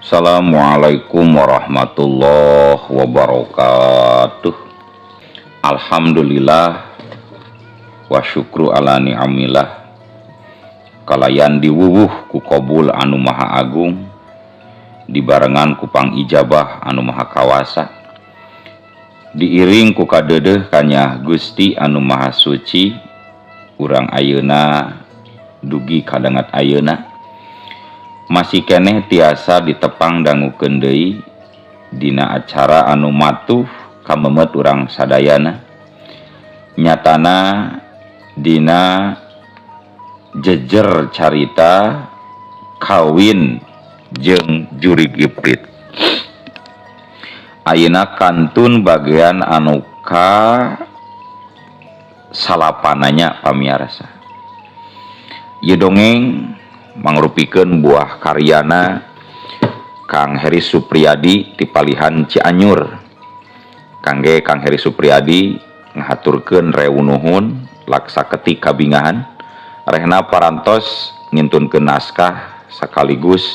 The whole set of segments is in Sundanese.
Assalamualaikum warahmatullahi wabarakatuh. Alhamdulillah wa syukru ala ni'amillah. Kalayan diwuwuh ku kobul anu maha agung, dibarengan ku pangijabah anu maha kawasa, diiring ku kadeudeuh kanya Gusti anu maha suci. Urang ayeuna dugi kadangat ayeuna masih keneh tiasa ditepang dangukeun deui dina acara anu matuh kamemet urang sadayana, nyatana dina jejer carita Kawin jeung Jurig Iprit. Ayeuna kantun bagian anu ka salapananya. Pamiarsa, ieu dongeng mangrupikeun buah karyana Kang Heri Supriyadi ti palihan Cianjur. Kangge Kang Heri Supriyadi ngahaturkeun rewu nuhun laksa ketik kabingahan rehna parantos ngintunkeun naskah sekaligus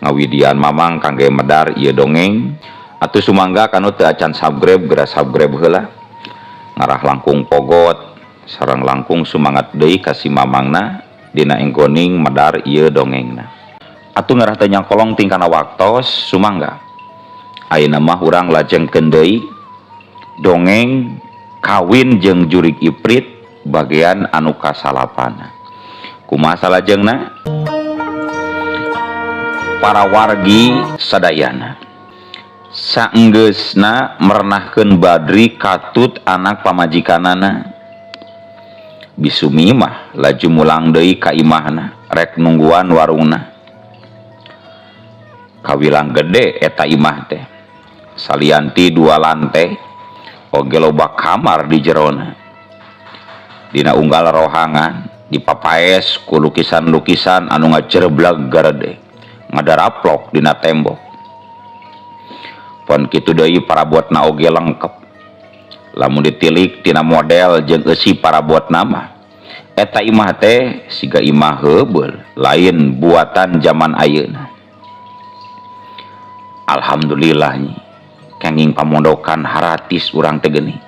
ngawidian Mamang kangge medar ieu dongeng. Atuh sumangga kanu teu acan subscribe, geura subscribe heula, ngarah langkung pogot sareng langkung sumangat deui ka si Mamangna dina enggoning medar ieu dongengna. Atuh ngarah teu nyangkolong tingkana waktos, sumangga ayeuna mah urang lajengkeun deui dongeng Kawin jeung Jurig Iprit bagian anu kasalapana. Kumaha salajengna, para wargi sadayana? Saenggeusna merenahkeun Badri katut anak pamajikanana, Bisumi mah laju mulang deui ka imahna rek nungguan warungna. Kawilang gede eta imah teh, salianti dua lantai oge loba kamar di jerona. Dina unggal rohangan dipapaes ku lukisan-lukisan anu ngacereblag garede ngadaraplok dina tembok. Pon kitu deui, parabotna oge lengkep. Lamun ditilik tina model jeung eusi parabotna mah, eta imah teh siga imah heubeul, lain buatan zaman ayeuna. "Alhamdulillah, Nyi, kenging pamondokan haratis urang teh geuning."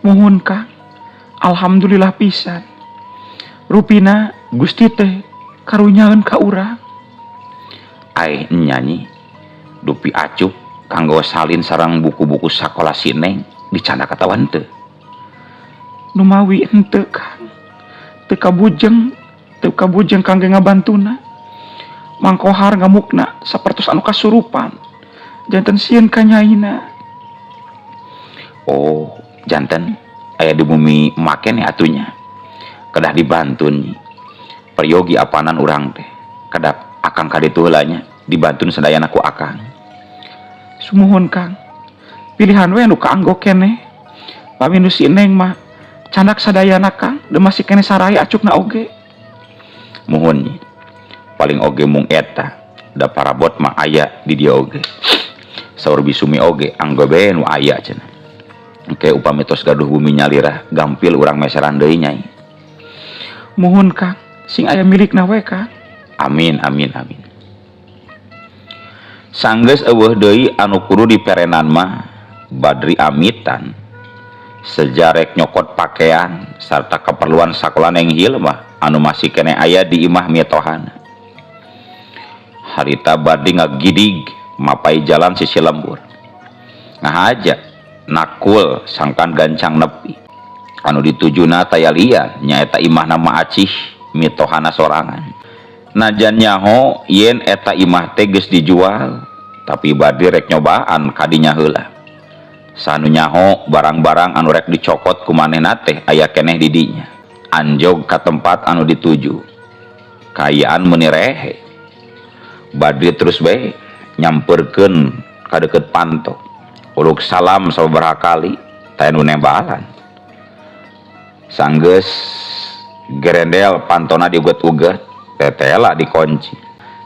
Muhun, Kang. Alhamdulillah pisan. Rupina Gusti teh karunyaeun ka urang. "Ai nya, Nyi, dupi acuk kanggo salin sareng buku-buku sakola si Neng dicandak atawa henteu?" Numawi henteu, Kang. Teu kabujeng, teu kabujeng kangge ngabantuna. Mang Kohar ngamukna sapertos anu kasurupan. Janten sieun ka nyaina. "Oh, janten aya di bumi make nih atuh nya. Kedah dibantun, Nyi. Peryogi apanan urang teh. Kedap akang ka ditu heula nya, dibantun sadayana ku akang." Sumuhun, Kang. Pilihan we nu kaanggo keneh. Pami nu si Neng mah candak sadayana, Kang, da masih keneh sarai acukna oge. "Muhun, Nyi. Paling oge mung eta, da parabot mah aya di dieu oge. Saur Bisumi oge anggo be nu aya cenah. Engke upami tos gaduh bumi nyalira, gampil urang meseran deui, Nyai." Muhun, Kang, sing aya milikna we, Kang. Amin, amin, amin. Sanggeus euweuh deui anu kudu diperenan mah, Badri amitan. Sejarek nyokot pakaian sarta keperluan sakola Neng Hilmah anu masih keneh aya di imah mitohana. Harita Badri ngagidig mapai jalan sisi lembur. Ngahaja nakul sangkan gancang nepi. Anu ditujuna taya lian, nyaeta imahna Ma Acih mitohana sorangan. Najan nyaho yen eta imah teh geus dijual, tapi Badri rek nyobaan kadinya heula. Sanu nyaho barang-barang anu rek dicokot ku manehna teh aya keneh di dinya. Anjog ka tempat anu dituju. Kaayaan meuni rehe. Badri terus bae nyamperkeun ka deukeut panto. Uluk salam sababaraha kali, taya nu nembalan. Sanggeus gerendel pantona diuget-uget, tetela dikunci.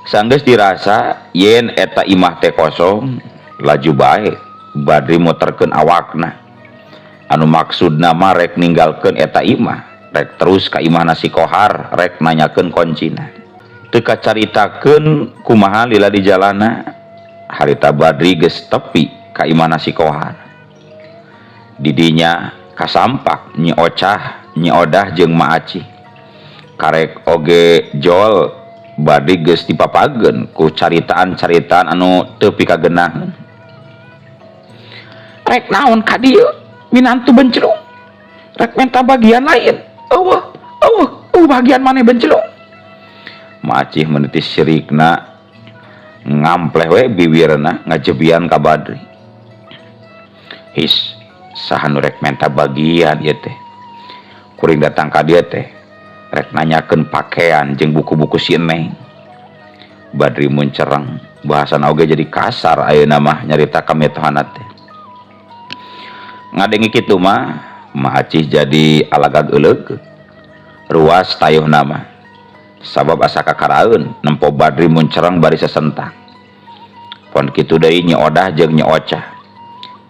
Sanggeus dirasa yen eta imah teh kosong, laju bae Badri muterkeun awakna. Anu maksudna mah rek ninggalkeun eta imah, rek terus ka imahna si Kohar, rek nanyakeun koncina. Teu kacaritakeun kumaha lila di jalana harita Badri geus tepi ka imahna si Kohar. Didinya kasampak Nyi Ocah, Nyi Odah jeung Ma Acih. Karek oge jol Badri geus dipapageun ku caritaan-caritaan anu teu pikagenaheun. Rek naon ka dieu minantu Bencelung? Rek minta bagian lain? Eueuh, eueuh, eueuh bagian maneh, Bencelung. Ma Acih meniti sirikna ngampleh we bibirna ngajebian ka Badri. His, saha nu rek menta bagian ieu teh? Kuring datang ka dieu teh rek nanyakeun pakaian jeung buku-buku si Neng. Badri muncereng, bahasana oge jadi kasar ayeuna mah nyarita ka mitohana teh. Ngadenge kitu mah Ma Acih jadi alagag euleuk. Ruas tayuhna mah. Sabab asa kakaraeun nempo Badri muncereng bari sesentang. Pon kitu deui Nyi Odah jeung Nyi Ocah.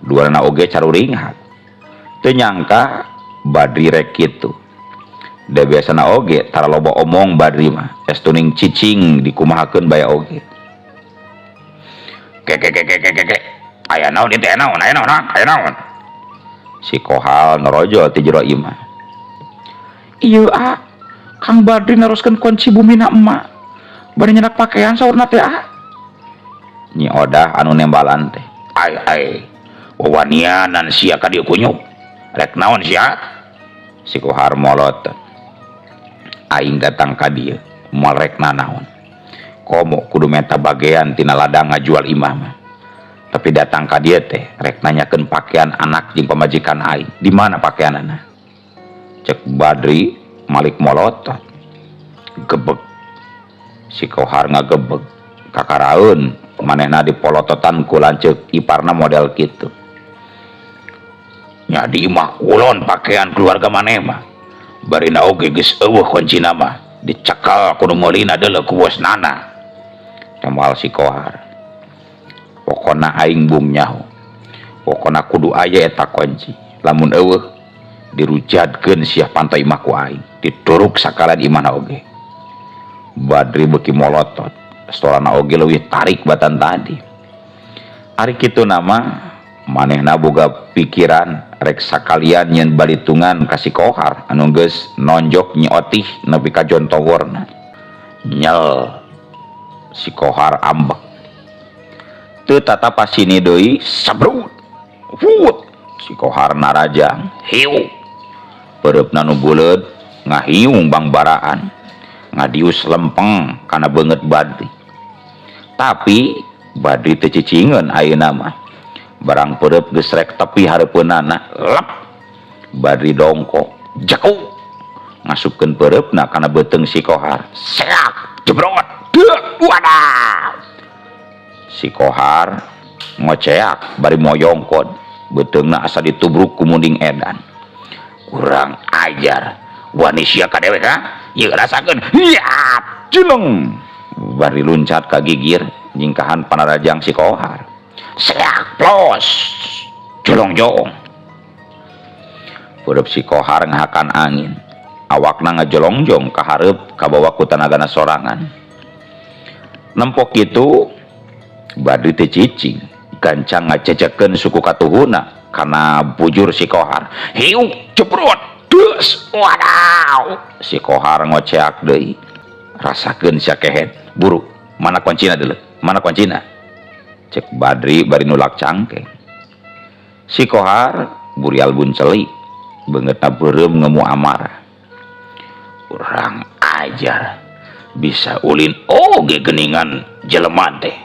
Duanana oge caruringhak. Teu nyangka Badri rek kitu. Da biasana oge tara loba omong Badri mah, estuning cicing dikumahakeun bae oge. Ke ke ke ke ke ke. Aya naon ieu teh, aya naon? Aya naon? Aya naon? Si Kohal norojol ti jero imah. Ieu a, Kang Badri naroskeun kunci bumina emak. Bari nyenak pakaian saurna teh, a. Nyi Odah anu nembalan teh. Ai ai, wawanianan sia ka dieu kunyuk. Rek naon sia? Si Kohar molot. Aing datang ka dieu moal rek nanaon. Komo kudu menta bagian tina ladang ngajual imah mah. Tapi datang ka dieu teh rek nanyakeun pakaian anak jeung pamajikan aing. Di mana pakaianana? Cek Badri malik molotot. Gebeg. Si Kohar ngagebeg. Kakaraeun manehna dipolototan ku lanceuk iparna model kitu. Nya di imah kulon pakaian keluarga maneh mah. Barina oge geus eueuh kuncina mah. Dicekal kudu meulina deuleu ku bosnana. Temal si Kohar. Pokona aing bung nyaho. Pokona kudu aya eta kunci. Lamun eueuh dirujadkeun sia panto imah ku aing. Dituruk sakalian imahna oge. Badri beuki molotot. Storana oge leuwih tarik batan tadi. Ari kitu nama manehna boga pikiran rek sakalian nyeun balitungan ka si Kohar anu geus nonjok Nyi Otih nepi ka jontogorna. Nyel si Kohar ambek. Teu tata pasini deui sabrut. Wut si Kohar narajang hiu. Peureupna nu buleud ngahiung bangbaraan. Ngadius lempeng kana beungeut Badri. Tapi Badri teu cicingeun ayeuna mah. Barang peureub geus rek tepi hareupeunana, lep. Badri dongkok, jaku. Ngasupkeun peureupna kana beuteung si Kohar. Seak, jebrot. Deuk, wadah. Si Kohar ngoceak bari moyongkod, beuteungna asa ditubruk ku munding edan. Kurang ajar. Wani sia ka dewek ha? Ieu rasakeun. Hiat, juleng. Bari luncat ka gigir nyingkahan panarajang si Kohar. Seak, plos. Jolongjong. Peureub si Kohar ngahakan angin. Awakna ngajolongjong ka hareup kabawa ku tanagana sorangan. Nempok kitu Badri teu cicing, gancang ngajejekeun suku katuhuna kana bujur si Kohar. Hiu, jebrot, deus, wadaw. Si Kohar ngoceak deui. Rasakeun sia kehed, buru, mana kuncina deuleu? Mana kuncina? Cek Badri bari nulak cangkeng. Si Kohar burial bunceli, beungeutna beureum ngemu amarah. Kurang ajar, bisa ulin oge geningan jelema teh.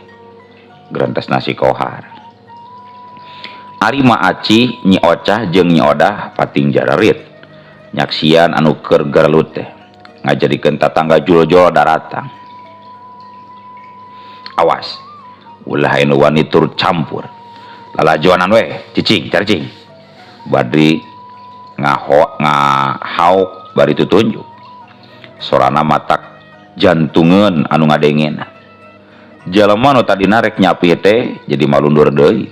Gerentesna si Kohar. Ari Ma Acih, Nyi Ocah jeung Nyi Odah pating jararit. Nyaksian anu keur gerelut teh ngajadikeun tatangga jul-jol daratang. Awas, ulah anu wani turut campur. Lalajoanan we, cicing, caricing. Badri ngaho ngahauk bari tutunjuk. Sorana matak jantungeun anu ngadengena. Jelema nu tadina rek nyapi teh jadi malundur deui.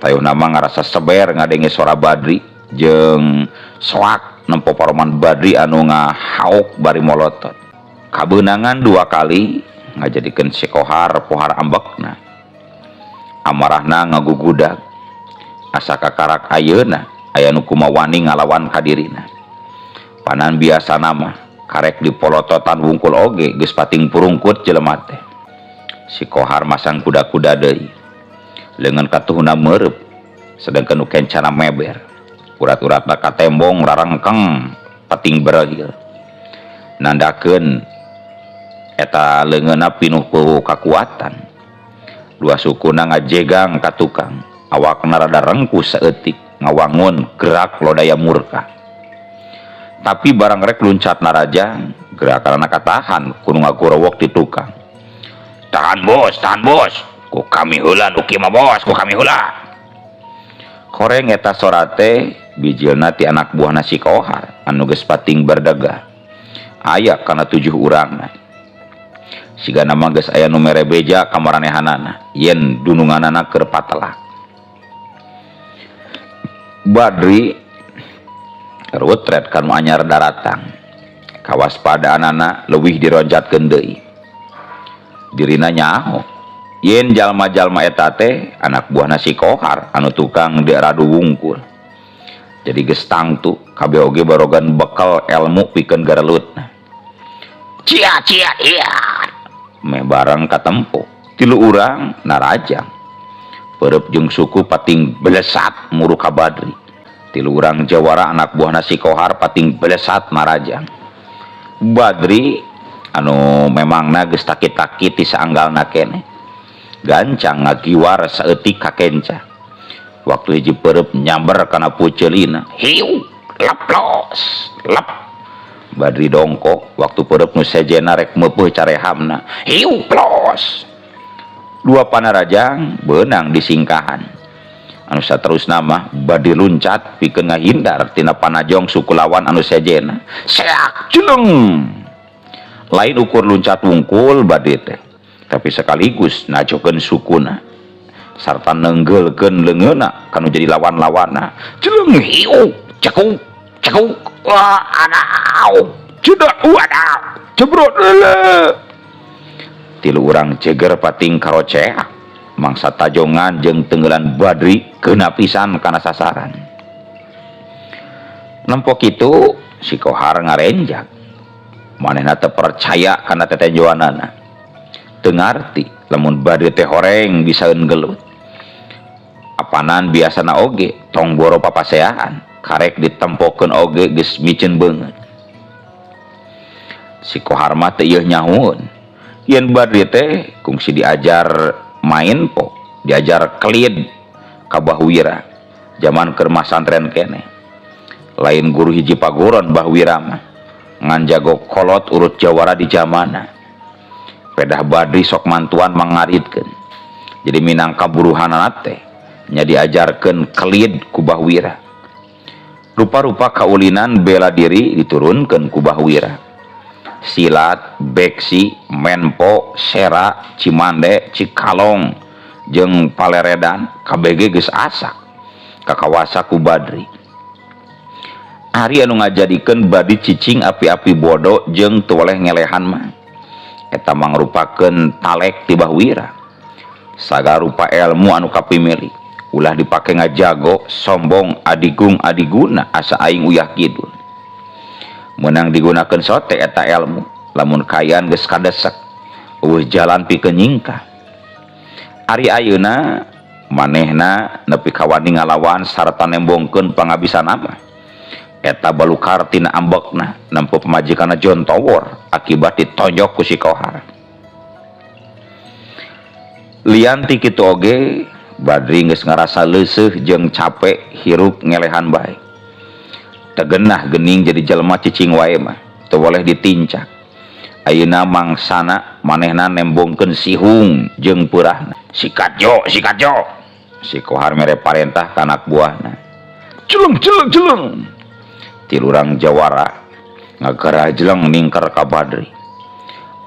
Tayuhna mah ngarasa seber ngadenge sora Badri jeung soak nempo paroman Badri anu ngahauk bari molotot. Kabeunangan dua kali ngajadikeun si Kohar pohar ambekna. Amarahna ngagugudag. Asa kakarak ayeuna aya nu kumaha wani ngalawan ka dirina. Panan biasana mah karek dipolototan wungkul oge geus pating purungkut jelema teh. Si Kohar masang kuda-kuda deui. Leungeun katuhna meureub sedangkan nu kencana meber. Urat-uratna katembong rarengkeng pating berehil. Nandakeun eta leungeunna pinuh ku kakuatan. Dua sukuna ngajegang ka tukang, awakna rada rengkuh saeutik ngawangun gerak lodaya murka. Tapi barang rek luncat narajang, gerakanna katahan ku nu ngagorowok di tukang. Tahan bos, tahan bos. Ku kami heula nu kieu mah bos, ku kami heula. Koreng eta sora teh bijilna ti anak buahna si Kohar anu geus pating berdegah. Aya kana 7 urangna. Sigana mah geus aya nu mere beja ka maranehanana yen dununganana keur patelak. Badri rutret ka nu anyar daratang. Kawaspadaanana leuwih dironcatkeun deui. Dirina nyaho yen jalma-jalma eta teh anak buahna si Kohar anu tukang diradu wungkul. Jadi geus tangtu kabeh oge barogan bekal ilmu pikeun garelutna. Cia cia iya. Meh barang katempo tilu urang narajang. Perep jeung suku pating belesat muru ka Badri. Tilu urang jawara anak buahna si Kohar pating belesat marajang. Badri anu memangna geus takit-takit ti saanggalna keneh. Gancang ngagiwar saeutik ka kenca. Waktu hiji perep nyamber kana puceulina. Hiu, leplos, lep. Badri dongkok waktu perep nu sejena rek meupeuh carehamna. Hiu, plos. Dua panarajang beunang disingkahan. Anu saterusna mah Badri luncat pikeun ngahindar tina panajong suku lawan anu sejena. Seak jeleng. Lain ukur luncat wungkul Badri teh, tapi sekaligus najokeun sukuna sarta nenggelkeun leungeunna kanu jadi lawan-lawanna. Jeleng hiu, cekuk, cekuk. Wah, adau. Cedak, wadaw. Jebrot leuleuh. Tilu urang ceger pating karoceak. Mangsa tajongan jeung tenggelan Badri kena pisan kana sasaran. Nempo kitu si Kohar ngarenjak. Manehna teu percaya kana tetenjoanana. Teu ngarti lamun Badri teh horeng bisaeun gelut. Apanan biasana oge tong boro papaseaan, karek ditempokeun oge geus miceun beungeut. Si Kohar mah teu ieuh nyahueun. Yen Badri teh kungsi diajar main po, diajar kelid ka Bahwira zaman keur masantren keneh. Lain guru hiji paguron Bahwira mah, ngan jago kolot urut jawara di jamana. Pedah Badri sok mantuan mangaritkeun. Jadi minangka buruhanana teh nya diajarkeun kelid ku Bahwira. Rupa-rupa kaulinan bela diri diturunkeun ku Bahwira. Silat, beksi, menpo, sera, cimande, cikalong, jeung paleredan KBG geus asak kakawasa ku Badri. Ari anu ngajadikeun Badri cicing api-api bodo jeung teu weleh ngelehan mah eta mangrupakeun talek ti Bahwira. Sagala rupa ilmu anu kapimilik ulah dipake ngajago sombong adigung adiguna asa aing uyah kidul. Meunang digunakeun sote eta ilmu lamun kayan geus kadesek eueuh jalan pikeun nyingkah. Ari ayeuna manehna nepi ka wani ngalawan sarta nembongkeun pangabisan mah. Eta balukar tina ambekna nempo pamajikanna Jontowor akibat ditonjok ku si Kohar. Lian ti kitu oge Badri geus ngarasa leuseuh jeung capek hirup ngelehan bae. Tegenah gening jadi jelema cicing wae mah teu boleh ditincak. Ayeuna mangsana manehna nembongkeun sihung jeung peurahna. Sikat jo, sikat jo. Si Kohar mere parentah ka anak buahna. Jeleng jeleng jeleng. Tilu urang jawara ngagarajleng ningker ka Badri.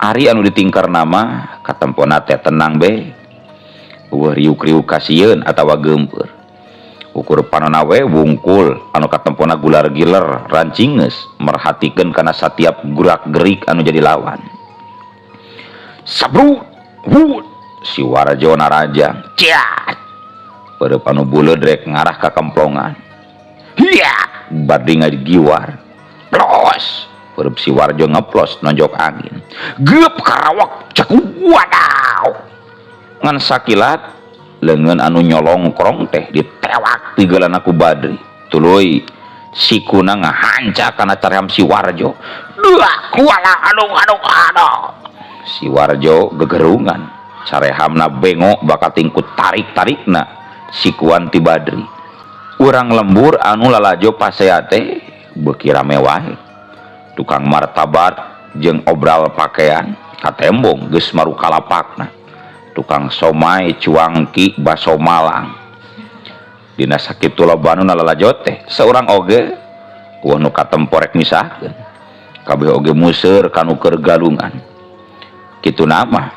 Ari anu ditingker nama katempona teh tenang be. Eueuh riuk-riuk kasieun atawa geumpeur. Ukur panona we wungkul anu katempona gular-giler rancingeus merhatikeun kana satiap gurak-gerik anu jadi lawan. Sabrut wut si Warjo narajang ciat peureub anu buleud rek ngarah ka kemplongan. Hiat Badri ngagiwar plos peureub si Warjo ngeplos nonjok angin. Geup karawak cekuk wadaw. Ngan sakilat leungeun anu nyolongkrong teh ditewak tigeulana ku Badri. Tuluy sikuna ngahanca kana careham si Warjo. Dua kuala aduh aduh aduh. Si Warjo gegerungan carehamna bengok bakal tingkut tarik-tarikna sikuan ti Badri. Urang lembur anu lalajo pasea teh beuki rame wae. Tukang martabat jeung obral pakaian katembong geus marukalapakna. Tukang somai cuangki baso malang. Dina sakitu loba anu lalajo teh saurang oge eueuh nu katempo rek misahkeun. Kabeh oge museur kanu keur galungan. Kitu nama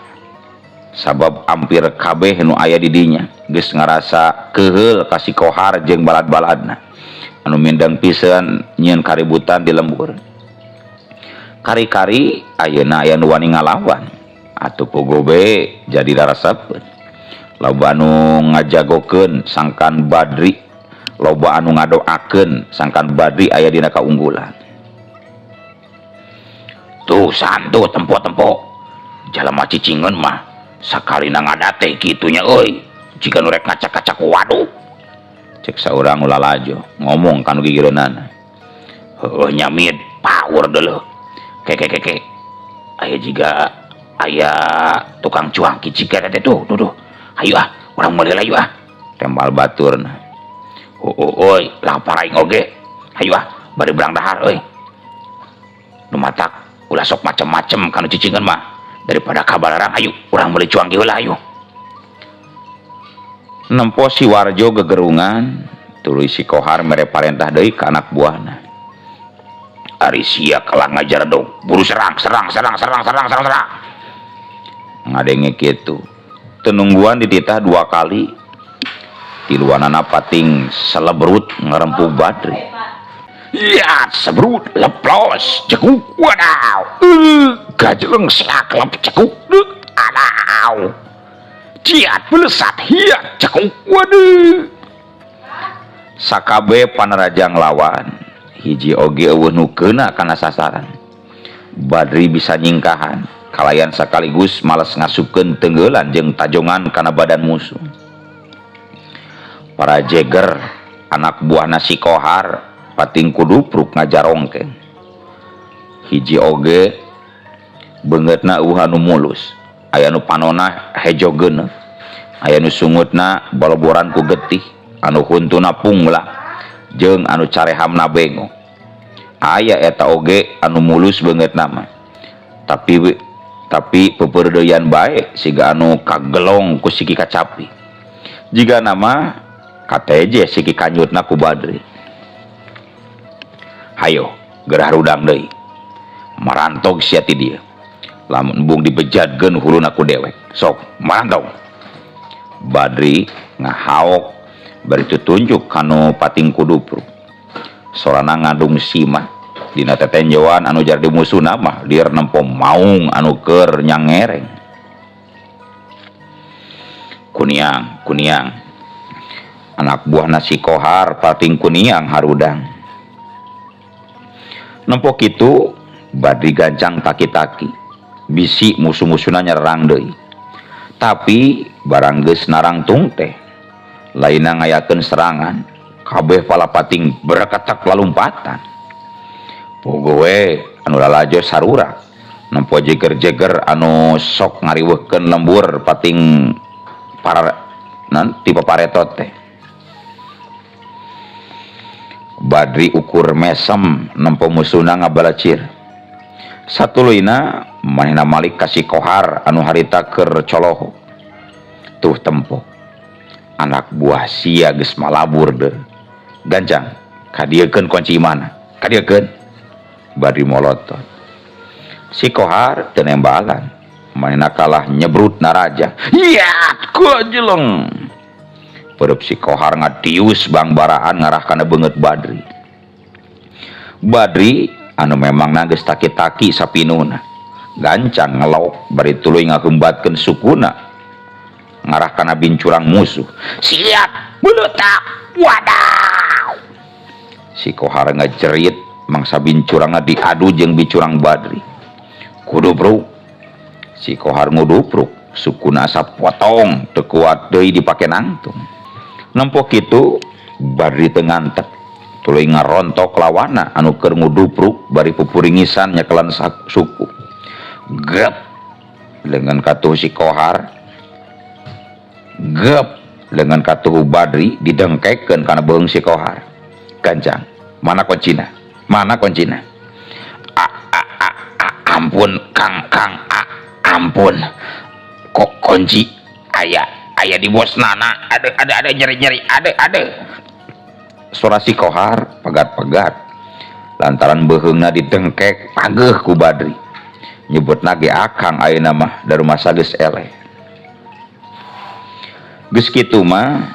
sabab ampir kabeh nu aya di dinya geus ngarasa keheul ka si Kohar jeung balad-baladna anu mindeng pisan nyieun kaributan di lembur. Kari-kari ayeuna aya nu wani ngalawan atuh pogobe jadi darasepeun. Loba anu ngajagokeun sangkan Badri, loba anu ngadoakeun sangkan Badri aya dina kaunggulan. Tuh santuh tempo-tempo jalma cicingeun mah sakalina ngadate kitu nya euy, jiga nu rek ngacak-ngacak waduk. Cek saurang ulah lalajo ngomong kanu gigireunana. Heueuh nyamid power deuleuh. Keke keke aya jiga aya tukang cuangki jiga teh tuh tuh tuh. Hayu ah, urang meuli ayu ah. Tembal baturna. Heueuh euy, lapar aing oge. Hayu ah, bari berang dahar euy. Nu matak ulah sok macem-macem kanu cicingeun mah. Daripada kabalarang ayu urang meuli cuangki heula ayu. Nempo si Warjo gegerungan tuluy si Kohar mere parentah deui ka anak buahna. Ari sia kalah ngajar dong, buru serang serang serang serang serang serang serang. Ngadenge kitu. Tenungguan dititah dua kali. Tiluanana pating selebrut ngarempuh Badri. Ya sebrut leplos cekuk wadaw. Gajeleng saklep cekuk adaw. Ciat belesat hiat cekuk waduh. Sakabe panarajang lawan hiji oge eueuh nu keuna kana sasaran. Badri bisa nyingkahan kalayan sekaligus males ngasupkeun tenggelan jeung tajongan kana badan musuh. Para jeger anak buahna si Kohar pating kudupruk ngajarongkeng. Hiji oge beungeutna eueuh anu mulus, aya nu panona hejo geuneuh, aya nu sungutna boloboran ku getih, anu huntuna pungla jeung anu carehamna bengo. Aya eta oge anu mulus beungeutna mah. Tapi peperdeyan bae siga anu kagelong ku siki kacapi. Jiga nama KTJ siki kanyutna ku Badri. Hayo gerah rudang deui. Marantog sia ti dieu. Lamun embung dibejadkeun huluna ku dewek. Sok marantog. Badri ngahaok bari tutunjuk kanu pating kudupruk. Sorana ngandung sima dina tetenjoan anu jadi musuhna mah lieur nempo maung anu keur nyangereng. Kuniang, kuniang. Anak buahna si Kohar pating kuniang harudang. Nempo kitu Badri gancang taki-taki. Bisi musuh-musuhna nyerang deui. Tapi barang geus narangtung teh lainna ngayakeun serangan, kabeh palapating berketak lalumpatan. Pogo we anu lalajo sarura nempo jeger-jeger anu sok ngariweuhkeun lembur pating para nan ti paparetot teh. Badri ukur mesem nempo musuhna ngabalacir. Satuluyna manehna malik ka si Kohar anu harita keur coloho. Tuh tempo anak buah sia geus malabur deuh. Gancang kadieukeun kunci imahna, kadieukeun. Badri molotot. Si Kohar teu nembalan, manehna kalah nyebrut naraja. Hiat kajeleng. Peureub si Kohar ngadius bangbaraan ngarah kana beungeut Badri. Badri anu memangna geus taki-taki sapinuhna. Gancang ngelok bari tuluy ngahembatkeun sukuna ngarah kana bincurang musuh. Siap, beuletak, wadaw. Si Kohar ngajerit mangsa bincurangna diadu jeung bincurang Badri. Kudupruk. Si Kohar ngudupruk, sukuna asa potong teu kuat deui dipake nangtung. Nempo kitu Badri teu ngantep. Tuluy ngarontok lawana anu keur ngudupruk bari pupuringisan nyekelan suku. Gep lengan katuh si Kohar. Gep lengan katuh Badri didengkekeun kana beuheung si Kohar. Gancang, mana kuncina? Mana kuncina? A, a, a, a, ampun Kang, Kang, a, ampun. Kok kunci aya, aya di bos nana. Ada, ada, ada nyeri-nyeri, ada, ada. Suara si Kohar pegat-pegat lantaran beuheungna didengkek pageuh ku Badri. Nyebutna ge akang ayeuna mah da rumasa geus eleh. Geus kitu mah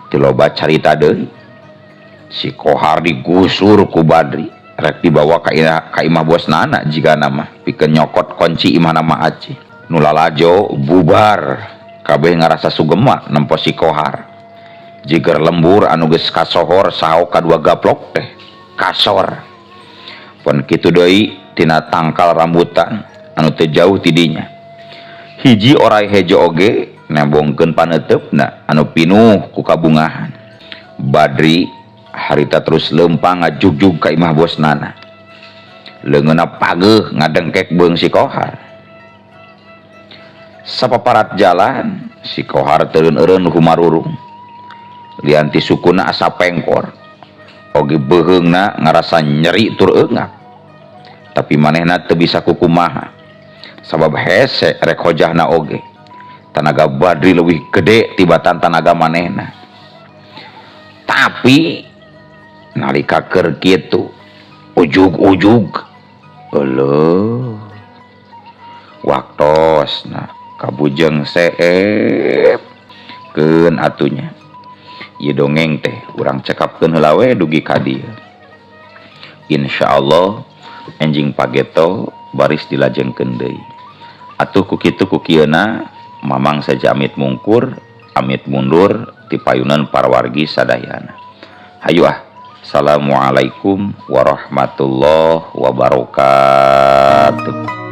teu loba carita deui. Si Kohar digusur ku Badri rek dibawa ka imah bosnana jigana mah pikeun nyokot kunci imahna Ma Acih. Nu lalajo bubar kabeh ngarasa sugema nempo si Kohar. Jiger lembur anu geus kasohor saok kadua gaplok teh kasor. Pon kitu deui tina tangkal rambutan anu teu jauh tidinya. Hiji orai hejo oge nembongkeun paneuteup-na anu pinuh ku kabungahan. Badri harita terus leumpang ngajugjug ka imah bosnana. Leungeunna pageuh ngadengkek beung si Kohar. Sapaparat jalan si Kohar teureun-eureun humarurung. Lian ti sukuna asa pengkor. Oge beuheungna ngarasa nyeri tur eungap. Tapi manehna teu bisa kukumaha. Sabab hese rek hojahna oge. Tanaga Badri leuwih gede tibatan tanaga manehna. Tapi nalika keur kitu ujug-ujug euleuh waktosna kabujeng seep keun atunya. Ieu dongeng teh urang cekapkeun heula we dugi ka dieu. Insyaallah enjing pageto baris dilajengkeun deui. Atuh ku kitu ku kieuna Mamang saja amit mungkur, amit mundur ti payunan parwargi sadayana. Hayu ah. Assalamualaikum warahmatullahi wabarakatuh.